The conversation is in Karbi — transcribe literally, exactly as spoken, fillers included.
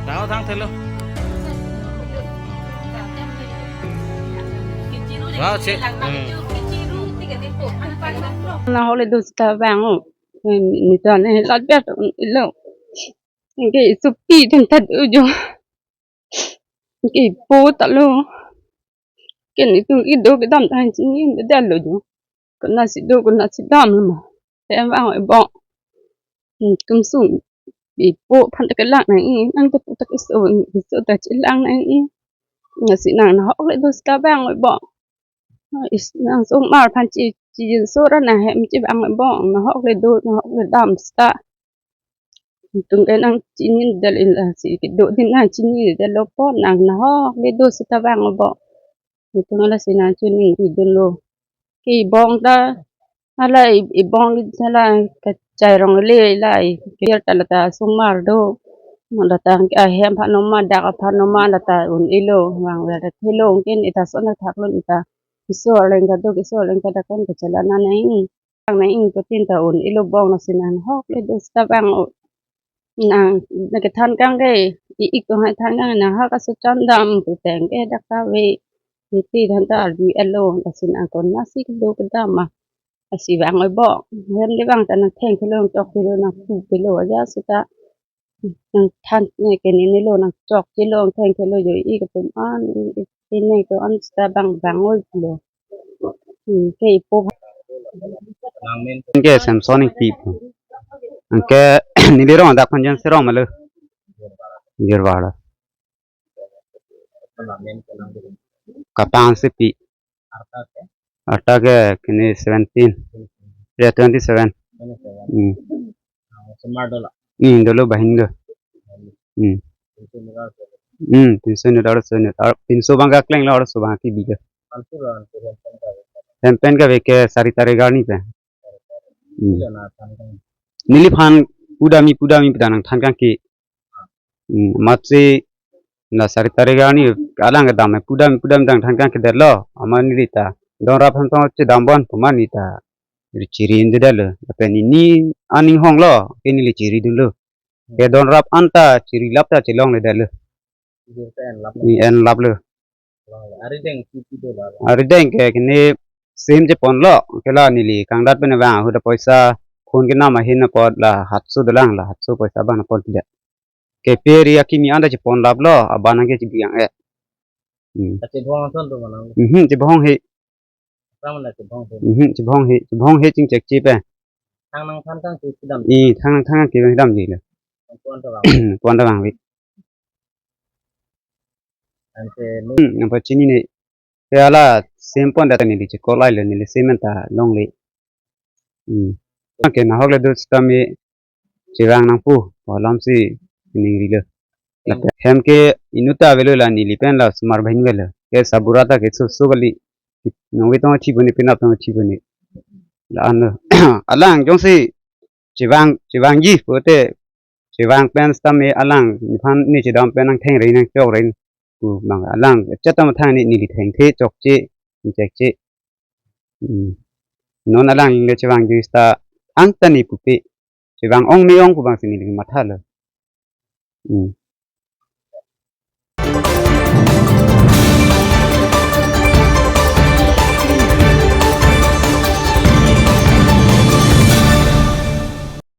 Rao thang thelo. Rao che. Hmm. Nahok le do sita vang o. Ni ta ne lat bet ilo. Ke supi den tat ujo. Ke po ta lo. Ke ni tu ido kedam ta chini de lo jo. Konatsi do, konatsi dam lo ma. Te vang o bo. Hmm, tum sung. Ipo aphan ta kelang nang-i, nang ta pu ta keso, keso ta chelang nang-i. Lasi nang nahok le do sita vang o bo. Is nang osomar aphan chi, chi jin so ra nang hem chevang o bo. Nahok le do, nahok le dam sita. Tum ke nang chini del in lasi kedo din nang chini del lo po, nang nahok le do sita vang o bo. Tum lasi nang chini di dun lo. Ke ibong ta, hala i-, ibong ta la kachai rong le la i, kir ta la ta osomar do. Ma la ta ke ahem aphan noma, dak aphan noma la ta un-elo, vang vel ta thelo, ke ni ta son ta thak lo ni ta. Keso aleng ta do, keso aleng ta dak kan kachala na nang. Nang ingputin ta un-elo bong lasi nang nahok le do sita vang o. Nang, nang kethan kang ke, i ik to hai than kang nang ha kaso chan dam pu teng ke dak ta ve. Iti than ta arju elo, lasi nang konatsi kedo kedam ma. Lasi vang o bo. Hem de vang ta nang theng thelo, chok thelo, nang pu thelo aja sita. Nang than ne ke ni ne lo, nang chokche lo, nang theng thelo jo, i ke tum an, i, i ne to an sita vang vang o lo. Hmm, ke ipo. Ke Samson Ingti pu. Anke neli rong dak Panjan Serong ma lo. Jirwara. Kapangsepi. Arta ke kini seventeen. Ya, twenty seven. Hmm. Hmm, dolo bahin lo. Hmm. Hmm, pinso ni dolo so ni. Ar pinso bang kakleng lo, so bang kibi ke. Hem pen kave ke sari tarik arni pen. Hmm. Neliphan pudam-i pudam-i pu ta nang than kang ke. Hmm, amatsi la sari tarik arni alang kedam pudam-i pudam-i ta nang than kang ke det lo. Amat neli ta donrap aphan tong chedam bon pu ma neli ta chiri un-e det lo. Lapen neli aning hong lo, ke neli chiri dun lo. Ke donrap an ta chiri lap ta chelong le det lo. Ni en lap lo. Arideng ke kini sim chepon lo, ke la neli kangdat pen vang ahut apoisa phone kenam ahin apot la hatso dolang, la hatso poisa bang apot tidak. Ke peri akimi an ta chepon lap lo, aban ke chibi ang e. Hmm. Chebong thon to manang. Mhm, chebong he. Samana chebong he. Mhm, chebong he, chebong he chingchek chepe. Thang nang than kang ke kedam. I, thang nang than kang ke kedam ji lo. Puan ta vang. Puan ta vang vi. Ante ni. Hmm, nang pachini ne. Ke hala sim pon ta neli che call ai lo, neli sim ta longle. Hmm. Ke nahok le do sita me chevang nangpo, alam si ningri lo. Lapen hem ke inut ta avelo, la neli pen la osomar bahin avelo. Ke sabura ta ke so so kali. Nongve tong thi bone, penap tong thi bone. La-an lo. Alang jongsi chevang, chevangji pote chevang pen sita me alang nephan ne chedam pen nang theng ri nang chok ri pu bang alang chet ta mathang ne neli thengthe chokche, chekche. Hmm. Non alang le chevangji sita ang ta ne pupe. Chevang ong me ong pu bang si neli matha lo. Hmm.